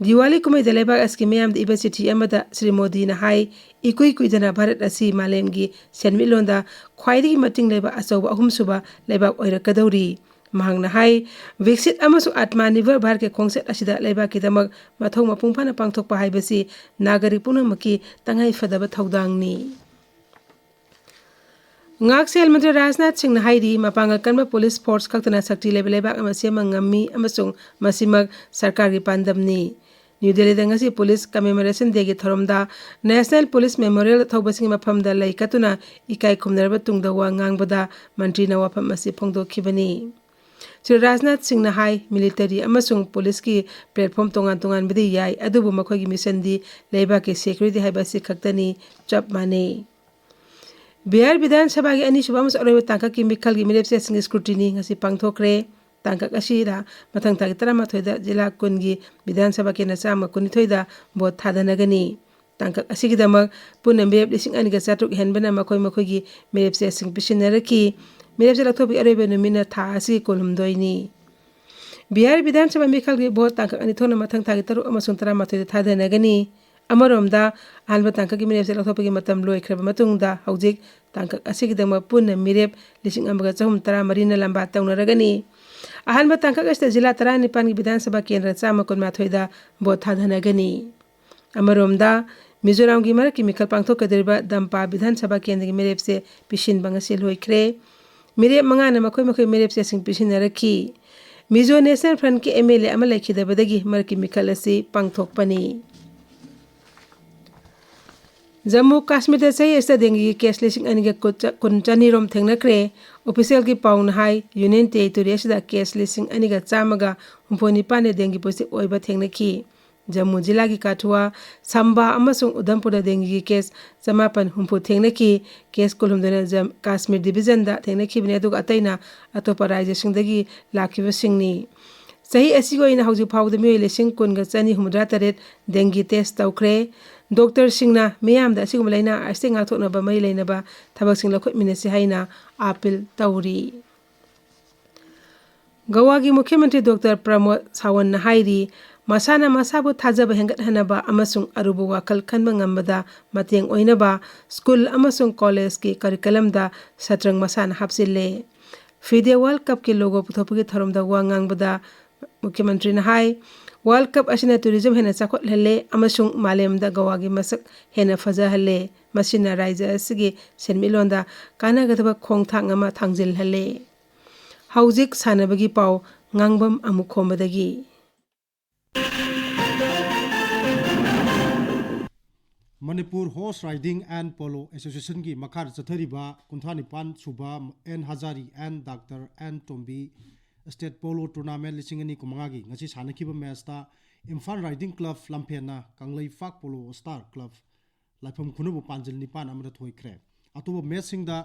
ꯗꯤꯋꯥꯂꯤ ꯀꯨꯝꯍꯩꯗ ꯂꯩꯕꯥꯛ ꯑꯁꯤꯒꯤ ꯃꯤꯌꯥꯝꯗ ꯏꯕ ꯆꯤꯊꯤ ꯑꯃꯗ ꯁ꯭ꯔꯤ ꯃꯣꯗꯤꯅ ꯍꯥꯏ, ꯏꯀꯨꯏ ꯀꯨꯏꯗꯅ ꯚꯥꯔꯠ ꯑꯁꯤ ꯃꯥꯂꯦꯝꯒꯤ ꯁꯦꯟꯃꯤꯠꯂꯣꯟꯗ ꯈ꯭ꯋꯥꯏꯗꯒꯤ ꯃꯇꯤꯡ ꯂꯩꯕ ꯑꯆꯧꯕ ꯑꯍꯨꯝꯁꯨꯕ ꯂꯩꯕꯥꯛ ꯑꯣꯏꯔꯛꯀꯗꯧꯔꯤ꯫ ꯃꯍꯥꯛꯅ ꯍꯥꯏ, ꯕꯤꯛꯁꯤꯠ ꯑꯃꯁꯨꯡ ꯑꯥꯠꯃꯥꯅꯤꯔꯚꯔ ꯚꯥꯔꯠꯀꯤ ꯈꯣꯡꯆꯠ ꯑꯁꯤꯗ ꯂꯩꯕꯥꯛꯀꯤꯗꯃꯛ ꯃꯊꯧ ꯃꯄꯨꯡ ꯐꯥꯅ ꯄꯥꯡꯊꯣꯛꯄ ꯍꯥꯏꯕꯁꯤ ꯅꯥꯒꯔꯤꯛ ꯄꯨꯝꯅꯃꯛꯀꯤ ꯇꯉꯥꯏ ꯐꯗꯕ ꯊꯧꯗꯥꯡꯅꯤ꯫ ꯉꯥꯛꯁꯦꯜ ꯃꯟꯇ꯭ꯔꯤ ꯔꯥꯖꯅꯥꯊ ꯁꯤꯡꯅ ꯍꯥꯏꯔꯤ, ꯃꯄꯥꯡꯒꯜ ꯀꯟꯕ ꯄꯨꯂꯤꯁ ꯐꯣꯔꯁ ꯈꯛꯇꯅ ꯁꯛꯇꯤ ꯂꯩꯕ ꯂꯩꯕꯥꯛ ꯑꯃ ꯁꯦꯝꯕ ꯉꯝꯃꯤ ꯑꯃꯁꯨꯡ ꯃꯁꯤꯃꯛ ꯁꯔꯀꯥꯔꯒꯤ ꯄꯥꯟꯗꯝꯅꯤ꯫ ꯅ꯭ꯌꯨ ꯗꯦꯜꯂꯤꯗ ꯉꯁꯤ ꯄꯨꯂꯤꯁ ꯀꯃꯦꯃꯣꯔꯦꯁꯟ ꯗꯦꯒꯤ ꯊꯧꯔꯝꯗ ꯅꯦꯁꯅꯦꯜ ꯄꯨꯂꯤꯁ ꯃꯦꯃꯣꯔꯤꯌꯦꯜ ꯊꯧꯕꯁꯤꯡꯒꯤ ꯃꯐꯝꯗ ꯂꯩ ꯀꯠꯇꯨꯅ ꯏꯀꯥꯏ ꯈꯨꯝꯅꯔꯕ ꯇꯨꯡꯗ ꯋꯥ ꯉꯥꯡꯕꯗ ꯃꯟꯇ꯭ꯔꯤꯅ ꯋꯥꯐꯝ ꯑꯁꯤ ꯐꯣꯡꯗꯣꯛꯈꯤꯕꯅꯤ꯫ ꯁ꯭ꯔꯤ ꯔꯥꯖꯅꯥꯊ ꯁꯤꯡꯅ ꯍꯥꯏ, ꯃꯤꯂꯤꯇꯔꯤ ꯑꯃꯁꯨꯡ ꯄꯨꯂꯤꯁꯀꯤ ꯄ꯭ꯂꯦꯠꯐꯣꯝ ꯇꯣꯉꯥꯟ ꯇꯣꯉꯥꯟꯕꯗꯤ ꯌꯥꯏ, ꯑꯗꯨꯕꯨ ꯃꯈꯣꯏꯒꯤ ꯃꯤꯁꯟꯗꯤ ꯂꯩꯕꯥꯛꯀꯤ ꯁꯦꯀ꯭ꯌꯨꯔꯤꯇꯤ ꯍꯥꯏꯕ ꯑꯁꯤ ꯈꯛꯇꯅꯤ, ꯆꯞ ꯃꯥꯟꯅꯩ꯫ ꯕꯤꯍꯥꯔ ꯕꯤꯙꯥꯟ ꯁꯚꯥꯒꯤ ꯑꯅꯤꯁꯨꯕ ꯑꯃꯁꯨꯡ ꯑꯔꯣꯏꯕ ꯇꯥꯡꯀꯛꯀꯤ ꯃꯤꯈꯜꯒꯤ ꯃꯤꯔꯦꯞꯆꯦꯁꯤꯡꯒꯤ ꯁ꯭ꯀ꯭ꯔꯨꯇꯤꯅꯤ ꯉꯁꯤ ꯄꯥꯡꯊꯣꯛꯈ꯭ꯔꯦ꯫ ꯇꯥꯡꯀꯛ ꯑꯁꯤꯗ ꯃꯊꯪ ꯊꯥꯒꯤ ꯇꯔꯥꯃꯥꯊꯣꯏꯗ ꯖꯤꯂꯥ ꯀꯨꯟꯒꯤ ꯕꯤꯙꯥꯟ ꯁꯚꯥ ꯀꯦꯟꯗ꯭ꯔ ꯆꯥꯝꯃ ꯀꯨꯟꯅꯤꯊꯣꯏꯗ ꯚꯣꯠ ꯊꯥꯗꯅꯒꯅꯤ꯫ ꯇꯥꯡꯀꯛ ꯑꯁꯤꯒꯤꯗꯃꯛ ꯄꯨꯟꯅ ꯃꯤꯔꯦꯞ ꯂꯤꯁꯤꯡ ꯑꯅꯤꯒ ꯆꯥꯇ꯭ꯔꯨꯛ ꯍꯦꯟꯕꯅ ꯃꯈꯣꯏ ꯃꯈꯣꯏꯒꯤ ꯃꯤꯔꯦꯞꯆꯦꯁꯤꯡ ꯄꯤꯁꯤꯟꯅꯔꯛꯈꯤ꯫ ꯃꯤꯔꯦꯞꯆꯦ ꯂꯧꯊꯣꯛꯄꯒꯤ ꯑꯔꯣꯏꯕ ꯅꯨꯃꯤꯠꯅ ꯊꯥ ꯑꯁꯤꯒꯤ ꯀꯨꯟꯍꯨꯝꯗꯣꯏꯅꯤ꯫ ꯕꯤꯍꯥꯔ ꯕꯤꯙꯥꯟ ꯁꯚꯥ ꯃꯤꯈꯜꯒꯤ ꯚꯣꯠ ꯇꯥꯡꯀꯛ ꯑꯅꯤ ꯊꯣꯛꯅ ꯃꯊꯪ ꯊꯥꯒꯤ ꯇꯔꯨꯛ ꯑꯃꯁꯨꯡ ꯇꯔꯥꯃꯥꯊꯣꯏꯗ ꯊꯥꯗꯅꯒꯅꯤ꯫ ꯑꯃꯔꯣꯝꯗ, ꯑꯍꯥꯟꯕ ꯇꯥꯡꯀꯛꯀꯤ ꯃꯤꯔꯦꯞꯆꯦ ꯂꯧꯊꯣꯛꯄꯒꯤ ꯃꯇꯝ ꯂꯣꯏꯈ꯭ꯔꯕ ꯃꯇꯨꯡꯗ ꯍꯧꯖꯤꯛ ꯇꯥꯡꯀꯛ ꯑꯁꯤꯒꯤꯗꯃꯛ ꯄꯨꯟꯅ ꯃꯤꯔꯦꯞ ꯂꯤꯁꯤꯡ ꯑꯃꯒ ꯆꯍꯨꯝ ꯇꯔꯥꯃꯔꯤꯅ ꯂꯝꯕꯥ ꯇꯧꯅꯔꯒꯅꯤ꯫ ꯑꯍꯥꯟꯕ ꯇꯥꯡꯀꯛ ꯑꯁꯤꯗ ꯖꯤꯂꯥ ꯇꯔꯥꯅꯤꯄꯥꯟꯒꯤ ꯕꯤꯙꯥꯟ ꯁꯚꯥ ꯀꯦꯟꯗ꯭ꯔ ꯆꯥꯝꯃ ꯀꯨꯟꯃꯥꯊꯣꯏꯗ ꯚꯣꯠ ꯊꯥꯗꯅꯒꯅꯤ꯫ ꯑꯃꯔꯣꯝꯗ, ꯃꯤꯖꯣꯔꯥꯝꯒꯤ ꯃꯔꯛꯀꯤ ꯃꯤꯈꯜ ꯄꯥꯡꯊꯣꯛꯀꯗꯧꯔꯤꯕ ꯗꯝꯄꯥ ꯕꯤꯙꯥꯟ ꯁꯚꯥ ꯀꯦꯟꯗ꯭ꯔꯒꯤ ꯃꯤꯔꯦꯞꯆꯦ ꯄꯤꯁꯤꯟꯕ ꯉꯁꯤ ꯂꯣꯏꯈ꯭ꯔꯦ꯫ ꯃꯤꯔꯦꯞ ꯃꯉꯥꯅ ꯃꯈꯣꯏ ꯃꯈꯣꯏ ꯃꯤꯔꯦꯞꯆꯦꯁꯤꯡ ꯄꯤꯁꯤꯟꯅꯔꯛꯈꯤ꯫ ꯃꯤꯖꯣ ꯅꯦꯁꯅꯦꯜ ꯐ꯭ꯔꯟꯠꯀꯤ ꯑꯦꯝ ꯑꯦꯜ ꯑꯦ ꯑꯃ ꯂꯩꯈꯤꯗꯕꯗꯒꯤ ꯃꯔꯛꯀꯤ ꯃꯤꯈꯜ ꯑꯁꯤ ꯄꯥꯡꯊꯣꯛꯄꯅꯤ꯫ ꯖꯝꯃꯨ ꯀꯥꯁꯃꯤꯔꯗ ꯆꯍꯤ ꯑꯁꯤꯗ ꯗꯦꯡꯒꯤꯒꯤ ꯀꯦꯁ ꯂꯤꯁꯤꯡ ꯑꯅꯤꯒ ꯀꯨꯟ ꯆꯅꯤꯔꯣꯝ ꯊꯦꯡꯅꯈ꯭ꯔꯦ꯫ ꯑꯣꯐꯤꯁꯤꯌꯦꯜꯒꯤ ꯄꯥꯎꯅ ꯍꯥꯏ, ꯌꯨꯅꯤꯌꯟ ꯇꯦꯔꯤꯇꯣꯔꯤ ꯑꯁꯤꯗ ꯀꯦꯁ ꯂꯤꯁꯤꯡ ꯑꯅꯤꯒ ꯆꯥꯝꯃꯒ ꯍꯨꯝꯐꯨ ꯅꯤꯄꯥꯟꯅ ꯗꯦꯡꯒꯤ ꯄꯣꯖꯤꯇꯤꯚ ꯑꯣꯏꯕ ꯊꯦꯡꯅꯈꯤ꯫ ꯖꯝꯃꯨ ꯖꯤꯂꯥꯒꯤ ꯀꯥꯊꯨꯋꯥ, ꯁꯝꯕꯥ ꯑꯃꯁꯨꯡ ꯎꯙꯝꯄꯨꯔꯗ ꯗꯦꯡꯒꯤꯒꯤ ꯀꯦꯁ ꯆꯃꯥꯄꯟ ꯍꯨꯝꯐꯨ ꯊꯦꯡꯅꯈꯤ꯫ ꯀꯦꯁ ꯀꯨꯟꯍꯨꯝꯗꯣꯏꯅ ꯖꯝ-, ꯀꯥꯁꯃꯤꯔ ꯗꯤꯕꯤꯖꯟꯗ ꯊꯦꯡꯅꯈꯤꯕꯅꯤ, ꯑꯗꯨꯒ ꯑꯇꯩꯅ ꯑꯇꯣꯞꯄ ꯔꯥꯖ꯭ꯌꯁꯤꯡꯗꯒꯤ ꯂꯥꯛꯈꯤꯕꯁꯤꯡꯅꯤ꯫ ꯆꯍꯤ ꯑꯁꯤꯒꯤ ꯑꯣꯏꯅ ꯍꯧꯖꯤꯛ ꯐꯥꯎꯕꯗ ꯃꯤꯑꯣꯏ ꯂꯤꯁꯤꯡ ꯀꯨꯟꯒ ꯆꯅꯤ ꯍꯨꯝꯐꯨꯇꯔꯥ ꯇꯔꯦꯠ ꯗꯦꯡꯒꯤ ꯇꯦꯁ ꯇꯧꯈ꯭ꯔꯦ꯫ ꯗꯣꯛꯇꯔꯁꯤꯡꯅ ꯃꯤꯌꯥꯝꯗ ꯑꯁꯤꯒꯨꯝꯕ ꯂꯥꯏꯅꯥ ꯑꯁꯤꯗꯒꯤ ꯉꯥꯛꯊꯣꯛꯅꯕ ꯃꯔꯤ ꯂꯩꯅꯕ ꯊꯕꯛꯁꯤꯡ ꯂꯧꯈꯠꯃꯤꯟꯅꯁꯤ ꯍꯥꯏꯅ ꯑꯥꯄꯤꯜ ꯇꯧꯔꯤ꯫ ꯒꯋꯥꯒꯤ ꯃꯨꯈ꯭ꯌ ꯃꯟꯇ꯭ꯔꯤ ꯗꯣꯛꯇꯔ ꯄ꯭ꯔꯃꯣꯗ ꯁꯥꯋꯟꯅ ꯍꯥꯏꯔꯤ, ꯃꯁꯥꯅ ꯃꯁꯥꯕꯨ ꯊꯥꯖꯕ ꯍꯦꯟꯒꯠꯍꯟꯅꯕ ꯑꯃꯁꯨꯡ ꯑꯔꯨꯕ ꯋꯥꯈꯜ ꯈꯟꯕ ꯉꯝꯕꯗ ꯃꯇꯦꯡ ꯑꯣꯏꯅꯕ ꯁ꯭ꯀꯨꯜ ꯑꯃꯁꯨꯡ ꯀꯣꯂꯦꯖꯀꯤ ꯀꯔꯤꯀꯂꯝꯗ ꯁꯇ꯭ꯔꯪ ꯃꯁꯥꯟꯅ ꯍꯥꯞꯆꯤꯜꯂꯦ꯫ ꯐꯤꯗꯦ ꯋꯥꯔꯜ ꯀꯞꯀꯤ ꯂꯣꯒꯣ ꯄꯨꯊꯣꯛꯄꯒꯤ ꯊꯧꯔꯝꯗ ꯋꯥ ꯉꯥꯡꯕꯗ ꯃꯨꯈ꯭ꯌꯃꯟꯇ꯭ꯔꯤꯅ ꯍꯥꯏ, ꯋꯥꯔꯜ ꯀꯞ ꯑꯁꯤꯅ ꯇꯨꯔꯤꯖꯝ ꯍꯦꯟꯅ ꯆꯥꯎꯈꯠꯍꯜꯂꯦ ꯑꯃꯁꯨꯡ ꯃꯥꯂꯦꯝꯗ ꯒꯣꯋꯥꯒꯤ ꯃꯁꯛ ꯍꯦꯟꯅ ꯐꯖꯍꯜꯂꯦ꯫ ꯃꯁꯤꯅ ꯔꯥꯖ꯭ꯌ ꯑꯁꯤꯒꯤ ꯁꯦꯟꯃꯤꯠꯂꯣꯟꯗ ꯀꯥꯟꯅꯒꯗꯕ ꯈꯣꯡꯊꯥꯡ ꯑꯃ ꯊꯥꯡꯖꯤꯜꯍꯜꯂꯦ꯫ ꯍꯧꯖꯤꯛ ꯁꯥꯟꯅꯕꯒꯤ ꯄꯥꯎ ꯉꯥꯡꯕꯝ ꯑꯃꯨꯛ ꯈꯣꯝꯕꯗꯒꯤ꯫ Manipur horse riding and polo ꯑꯦꯁꯣꯁꯤꯌꯦꯁꯟꯒꯤ ꯃꯈꯥꯗ ꯆꯠꯊꯔꯤꯕ ꯀꯨꯟꯊ꯭ꯔꯥ ꯅꯤꯄꯥꯟ ꯁꯨꯕ N Hazari N doctor N Tombi state polo tournament ꯂꯤꯁꯤꯡ ꯑꯅꯤ ꯀꯨꯟꯃꯉꯥꯒꯤ ꯉꯁꯤ ꯁꯥꯟꯅꯈꯤꯕ ꯃꯦꯆꯇ ꯏꯝꯐꯥꯜ ꯔꯥꯏꯗꯤꯡ ꯀ꯭ꯂꯕ ꯂꯝꯐꯦꯟꯅ ꯀꯪꯂꯩꯄꯥꯛ ꯄꯣꯂꯣ ꯁ꯭ꯇꯥꯔ ꯀ꯭ꯂꯕ ꯂꯥꯏꯐꯝ ꯈꯨꯅꯨꯕꯨ ꯄꯥꯟꯖꯤꯜ ꯅꯤꯄꯥꯟ ꯑꯃꯗ ꯊꯣꯏꯈ꯭ꯔꯦ꯫ ꯑꯇꯣꯞꯄ ꯃꯦꯆꯁꯤꯡꯗ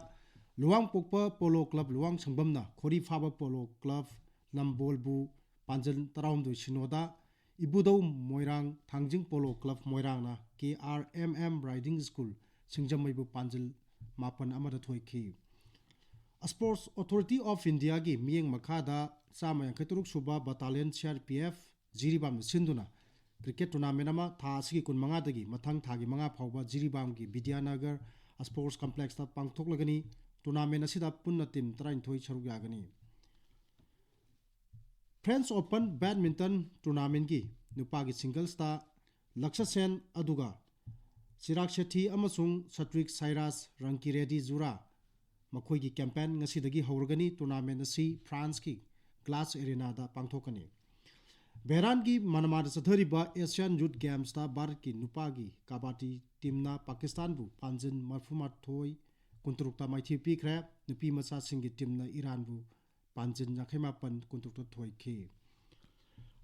ꯂꯨꯋꯥꯡꯄꯣꯛꯄ ꯄꯣꯂꯣ ꯀ꯭ꯂꯕ ꯂꯨꯋꯥꯡꯁꯪꯕꯝꯅ ꯈꯣꯔꯤ ꯐꯥꯕ ꯄꯣꯂꯣ ꯀ꯭ꯂꯕ ꯅꯝꯕꯣꯜꯕꯨ ꯄꯥꯟꯖꯤꯜ ꯇꯔꯥꯍꯨꯝꯗꯣꯏ ꯁꯤꯅꯣꯗ, ꯏꯕꯨꯙꯧ ꯃꯣꯏꯔꯥꯡ ꯊꯥꯡꯖꯤꯡ ꯄꯣꯂꯣ ꯀ꯭ꯂꯕ ꯃꯣꯏꯔꯥꯡꯅ K R M M riding school ꯁꯤꯡꯖꯃꯩꯕꯨ ꯄꯥꯟꯖꯤꯜ ꯃꯥꯄꯟ ꯑꯃꯗ ꯊꯣꯏꯈꯤ꯫ Sports Authority of Indiaꯒꯤ ꯃꯤꯠꯌꯦꯡ ꯃꯈꯥꯗ ꯆꯥꯝꯃ ꯌꯥꯡꯈꯩ ꯇꯔꯨꯛ ꯁꯨꯕ ꯕꯇꯥꯂꯤꯌꯟ ꯁꯤ ꯑꯥꯔ ꯄꯤ ꯑꯦꯐ ꯖꯤꯔꯤꯕꯥꯝꯅ ꯁꯤꯟꯗꯨꯅ ꯀ꯭ꯔꯤꯀꯦꯠ ꯇꯣꯔꯅꯥꯃꯦꯟ ꯑꯃ ꯊꯥ ꯑꯁꯤꯒꯤ ꯀꯨꯟꯃꯉꯥꯗꯒꯤ ꯃꯊꯪ ꯊꯥꯒꯤ ꯃꯉꯥ ꯐꯥꯎꯕ ꯖꯤꯔꯤꯕꯥꯝꯒꯤ ꯕꯤꯗ꯭ꯌꯥꯅꯒꯔ ꯁ꯭ꯄꯣꯔꯠꯁ ꯀꯝꯄ꯭ꯂꯦꯛꯁꯇ ꯄꯥꯡꯊꯣꯛꯂꯒꯅꯤ꯫ ꯇꯣꯔꯅꯥꯃꯦꯟ ꯑꯁꯤꯗ ꯄꯨꯟꯅ ꯇꯤꯝ ꯇꯔꯥꯅꯤꯊꯣꯏ ꯁꯔꯨꯛ ꯌꯥꯒꯅꯤ꯫ ꯐ꯭ꯔꯦꯟꯁ ꯑꯣꯄꯟ ꯕꯦꯗꯃꯤꯟꯇꯟ ꯇꯣꯔꯅꯥꯃꯦꯟꯒꯤ ꯅꯨꯄꯥꯒꯤ ꯁꯤꯡꯒꯜꯁꯇ ꯂꯛꯁꯁꯦꯟ ꯑꯗꯨꯒ ꯆꯤꯔꯥꯛ ꯁꯦꯊꯤ ꯑꯃꯁꯨꯡ ꯁꯇ꯭ꯔꯤꯛ ꯁꯥꯏꯔꯥꯁ ꯔꯪꯀꯤꯔꯦꯗꯤ ꯖꯨꯔꯥ ꯃꯈꯣꯏꯒꯤ ꯀꯦꯝꯄꯦꯟ ꯉꯁꯤꯗꯒꯤ ꯍꯧꯔꯒꯅꯤ꯫ ꯇꯣꯔꯅꯥꯃꯦꯟ ꯑꯁꯤ ꯐ꯭ꯔꯥꯟꯁꯀꯤ ꯒ꯭ꯂꯥꯁ ꯑꯦꯔꯦꯅꯥꯗ ꯄꯥꯡꯊꯣꯛꯀꯅꯤ꯫ ꯚꯦꯔꯥꯟꯒꯤ ꯃꯅꯃꯥꯗ ꯆꯠꯊꯔꯤꯕ ꯑꯦꯁꯤꯌꯥꯟ ꯌꯨꯠ ꯒꯦꯝꯁꯇ ꯚꯥꯔꯠꯀꯤ ꯅꯨꯄꯥꯒꯤ ꯀꯕꯥꯗꯤ ꯇꯤꯝꯅ ꯄꯥꯀꯤꯁꯇꯥꯟꯕꯨ ꯄꯥꯟꯖꯤꯟ ꯃꯔꯐꯨꯃꯥꯊꯣꯏ ꯀꯨꯟꯇꯔꯨꯛꯇ ꯃꯥꯏꯊꯤꯕ ꯄꯤꯈ꯭ꯔꯦ꯫ ꯅꯨꯄꯤ ꯃꯆꯥꯁꯤꯡꯒꯤ ꯇꯤꯝꯅ ꯏꯔꯥꯟꯕꯨ ꯄꯥꯟꯖꯤꯟ ꯌꯥꯡꯈꯩ ꯃꯥꯄꯟ ꯀꯨꯟꯇꯔꯨꯛꯇ ꯊꯣꯏꯈꯤ꯫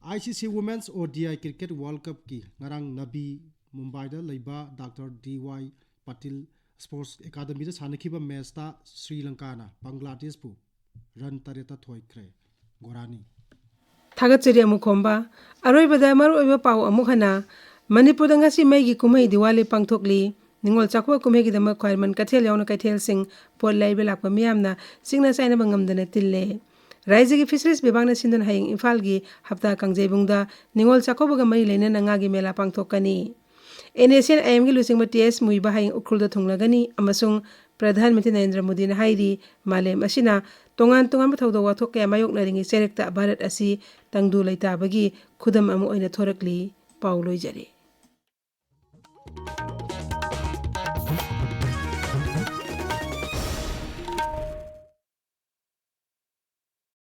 ꯑꯥꯏ ꯁꯤ ꯁꯤ ꯋꯨꯃꯦꯟꯁ ꯑꯣ ꯗꯤ ꯑꯥꯏ ꯀ꯭ꯔꯤꯀꯦꯠ ꯋꯥꯔꯜ ꯀꯞꯀꯤ ꯉꯔꯥꯡ ꯅꯕꯤ ꯃꯨꯝꯕꯥꯏꯗ ꯂꯩꯕ ꯗꯥꯛꯇꯔ ꯗꯤ ꯋꯥꯏ ꯄꯥꯇꯤꯜ ꯁ꯭ꯄꯣꯔꯠꯁ ꯑꯦꯀꯥꯗꯃꯤꯗ ꯁꯥꯟꯅꯈꯤꯕ ꯃꯦꯆꯇ ꯁ꯭ꯔꯤ ꯂꯪꯀꯥꯅ ꯕꯪꯒ꯭ꯂꯥꯗꯦꯁꯄꯨ ꯔꯟ ꯇꯔꯦꯠꯇ ꯊꯣꯏꯈ꯭ꯔꯦ꯫ ꯒꯣꯔꯥꯅꯤ꯫ ꯊꯥꯒꯠꯆꯔꯤ ꯑꯃꯨꯛ ꯈꯣꯝꯕ꯫ ꯑꯔꯣꯏꯕꯗ ꯃꯔꯨꯑꯣꯏꯕ ꯄꯥꯎ ꯑꯃꯨꯛ ꯍꯟꯅ꯫ ꯃꯅꯤꯄꯨꯔꯗ ꯉꯁꯤ ꯃꯩꯒꯤ ꯀꯨꯝꯍꯩ ꯗꯤꯋꯥꯂꯤ ꯄꯥꯡꯊꯣꯛꯂꯤ꯫ ꯅꯤꯉꯣꯜ ꯆꯥꯛꯀꯧꯕ ꯀꯨꯝꯍꯩꯒꯤꯗꯃꯛ ꯈ꯭ꯋꯥꯏꯔꯝꯕꯟ ꯀꯩꯊꯦꯜ ꯌꯥꯎꯅ ꯀꯩꯊꯦꯜꯁꯤꯡ ꯄꯣꯠ ꯂꯩꯕ ꯂꯥꯛꯄ ꯃꯤꯌꯥꯝꯅ ꯆꯤꯛꯅ ꯆꯥꯏꯅꯕ ꯉꯝꯗꯅ ꯇꯤꯜꯂꯦ꯫ ꯔꯥꯏꯖꯒꯤ ꯐꯤꯁꯔꯤꯁ ꯕꯤꯚꯥꯒꯅ ꯁꯤꯟꯗꯨꯅ ꯍꯌꯦꯡ ꯏꯝꯐꯥꯜꯒꯤ ꯍꯞꯇꯥ ꯀꯥꯡꯖꯩꯕꯨꯡꯗ ꯅꯤꯉꯣꯜ ꯆꯥꯛꯀꯧꯕꯒ ꯃꯔꯤ ꯂꯩꯅꯅ ꯉꯥꯒꯤ ꯃꯦꯂꯥ ꯄꯥꯡꯊꯣꯛꯀꯅꯤ꯫ ꯑꯦꯟ ꯑꯦꯁ ꯑꯦꯟ ꯑꯥꯏ ꯑꯦꯝꯒꯤ ꯂꯨꯆꯤꯡꯕ ꯇꯤ ꯑꯦꯁ ꯃꯨꯏꯕ ꯍꯌꯦꯡ ꯎꯈ꯭ꯔꯨꯜꯗ ꯊꯨꯡꯂꯒꯅꯤ ꯑꯃꯁꯨꯡ ꯄ꯭ꯔꯙꯥꯟ ꯃꯟꯇ꯭ꯔꯤ ꯅꯔꯦꯟꯗ꯭ꯔ ꯃꯣꯗꯤꯅ ꯍꯥꯏꯔꯤ, ꯃꯥꯂꯦꯝ ꯑꯁꯤꯅ ꯇꯣꯉꯥꯟ ꯇꯣꯉꯥꯟꯕ ꯊꯧꯗꯣꯛ ꯋꯥꯊꯣꯛ ꯀꯌꯥ ꯃꯥꯌꯣꯛꯅꯔꯤꯉꯩ ꯆꯩꯔꯛꯇ ꯚꯥꯔꯠ ꯑꯁꯤ ꯇꯪꯗꯨ ꯂꯩꯇꯥꯕꯒꯤ ꯈꯨꯗꯝ ꯑꯃ ꯑꯣꯏꯅ ꯊꯣꯔꯛꯂꯤ꯫ ꯄꯥꯎ ꯂꯣꯏꯖꯔꯦ꯫